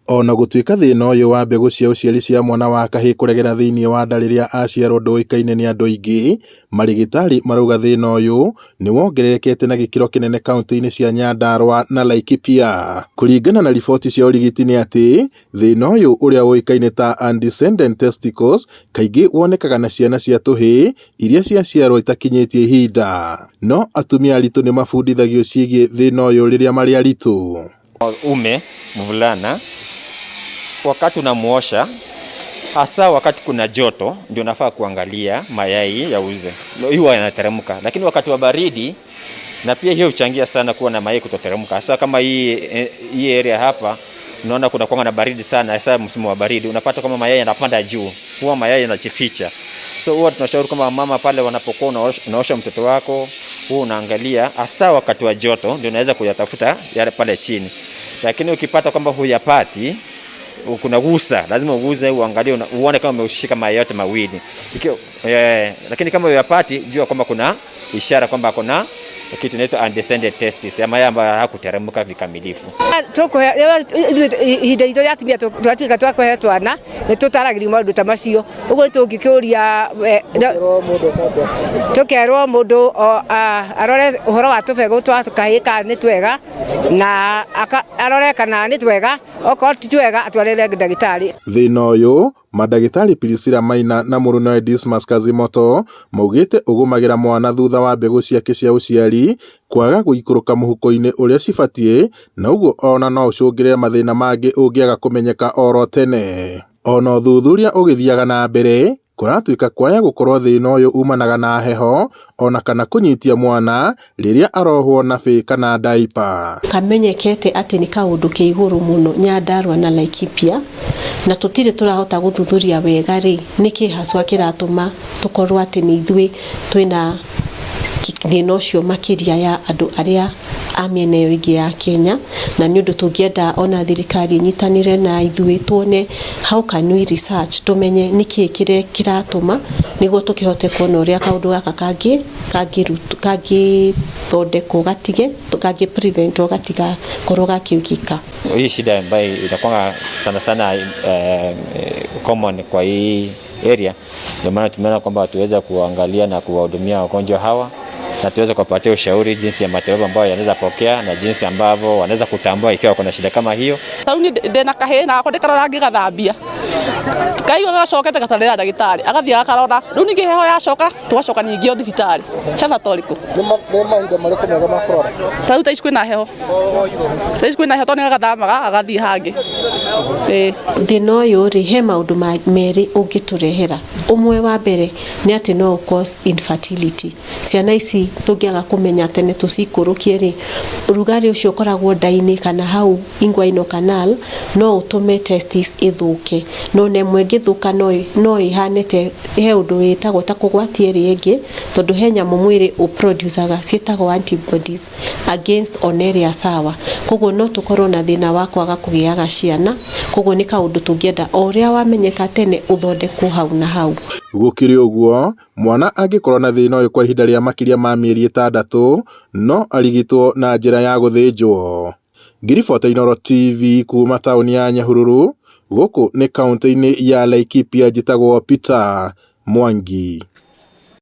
Ona gũtuĩka thĩna ũyũ wa mbegũ cia ũciari cia mwana wa kahĩĩ kũregera thĩinĩ wa nda rĩrĩa aciarwo ndũĩkaine nĩ andũ aingĩ, marĩgĩtarĩ marauga thĩna ũyũ nĩ wongererekete na gĩkĩro kĩnene kaunti-inĩ cia Nyandarua na Laikipia. Kũringana na riboti cia ũrigiti nĩ atĩ thĩna ũyũ ũrĩa ũĩkaine ta undescended testicles kaingĩ wonekaga na ciana cia tũhĩĩ iria ciaciarwo itakinyĩtie ihinda. No atumia aritũ nĩ mabundithagio ciĩgiĩ thĩna ũyũ rĩrĩa marĩ aritũ. Ume mvulana wakati unamuosha, hasa wakati kuna joto, ndio unafaa kuangalia mayai ya uze, huwa yanateremka, lakini wakati wa baridi na pia hiyo huchangia sana kuwa na mayai kutoteremka, hasa kama hii area hapa unaona kuna kuanga na baridi sana, hasa msimu wa baridi unapata kama mayai yanapanda juu, huwa mayai yanajificha. So huwa tunashauri kama mama pale wanapokuwa unaosha mtoto wako, huwa unaangalia hasa wakati wa joto ndio unaweza kuyatafuta yale pale chini, lakini ukipata kwamba huyapati, kuna gusa, lazima uguze uangalie, uone kama umeushika mayai yote mawili. Lakini kama huyapati, jua kwamba kuna ishara kwamba kuna kitu inaitwa undescended testis, ya mayai ambayo hayakuteremka vikamilifu. Ihinda ritũ rĩa atumia twatuĩka twa kũhe twana nĩ tũtaragĩrio maũndũ ta macio, ũguo tũngĩkĩũria tũkerwo mũndũ arore ũhoro wa tũbegũ twa kahĩĩ kana nĩ twega, na arore kana nĩ twega, okorwo ti twega atwarĩre ndagĩtarĩ. Thĩna ũyũ mandagĩtarĩ Priscilla Maina na mũrũnawe Dismas Kazimoto maugĩte ũgũmagĩra mwana thutha wa mbegũ ciake cia ũciari kwaga gũikũrũka mũhuko-inĩ ũrĩa cibatiĩ, na ũguo ona no ũcũngĩrĩre mathĩna mangĩ ũngĩaga kũmenyeka oro tene. Ona ũthuthuria ũgĩthiaga na mbere kũratuĩka kwaya gũkorwo thĩna ũyũ umanaga na heho ona kana kũnyitia mwana rĩrĩa arohwo nabĩ kana daipa. Kamenyekete atĩ nĩ kaũndũ ke igũrũ mũno Nyandarua na Laikipia, na tũtirĩ tũrahota gũthuthuria wega rĩ nĩkĩ haswa kĩratũma tũkorwo atĩ nĩ ithuĩ twĩna thĩna ũcio makĩria ya andũ arĩa a mĩena ĩyo ĩngĩ ya Kenya, na nĩ ũndũ tũngĩenda ona thirikari ĩnyitanĩre na ithuĩ tuone how can we research, tũmenye nĩkĩ kĩrĩa kĩratũma, nĩguo tũkĩhote kuona ũrĩa kaũndũ gaka kangĩthondekwo gatige, kangĩ preventwo gatigakorwo gakĩũkĩka. Hii shida ambayo inakuwa sana sana common kwa hii area, ndio maana tumeona kwamba tuweze kuangalia na kuwahudumia wagonjwa hawa na tuweze kuwapatia ushauri jinsi ya matibabu ambayo yanaweza pokea na jinsi ambavyo wanaweza kutambua ikiwa kuna shida kama hiyo. Tarĩu niĩ ndĩna kahĩĩ na gakwa ndĩkarora ngĩgathambia, kaigua gacokete gatarĩra ndagĩtarĩ agathiĩ agakarora, rĩu ningĩ heho yacoka tũgacoka ningĩ o thibitarĩ. He bata ũrĩkũ? Nĩ mahinda marĩkũ mega ma kũrora? Tarĩu thaa ici kwĩna heho, thaa ici kwĩna heho tondũ nĩagathamaga agathiĩ hangĩ. Thĩna ũyũ rĩ he maũndũ merĩ ũngĩtũrehera. Ũmwe wa mbere nĩ atĩ no cause infertility. Ciana ici tũngĩaga kũmenya tene tũcikũrũkie rĩ, ũrugarĩ ũcio ũkoragwo nda-inĩ kana hau inguinal canal no ũtũme testis ĩthũke, no ona ĩmwe ĩngĩthũka no ĩhane te he ũndũ wĩtagwo ta kũgwatia ĩrĩa ĩngĩ, tondũ he nyamũ mwĩrĩ ũproducaga ciĩtagwo antibodies against ona ĩrĩa sawa, koguo no tũkorwo na thĩna wa kwaga kũgĩaga ciana, koguo nĩ kaũndũ tũngĩenda o ũrĩa wamenyeka tene ũthondekwo hau na hau. Gũkĩrĩ ũguo, mwana angĩkorwo na thĩna ũyũ kwa ihinda rĩa makĩria ma mĩeri 6 no arigitwo na njĩra ya gũthĩnjwo. Ngĩribota Inooro TV kuma taũni ya Nyahururu, gũkũ nĩ kaunti-inĩ ya Laikipia, njĩtagwo Peter Mwangi.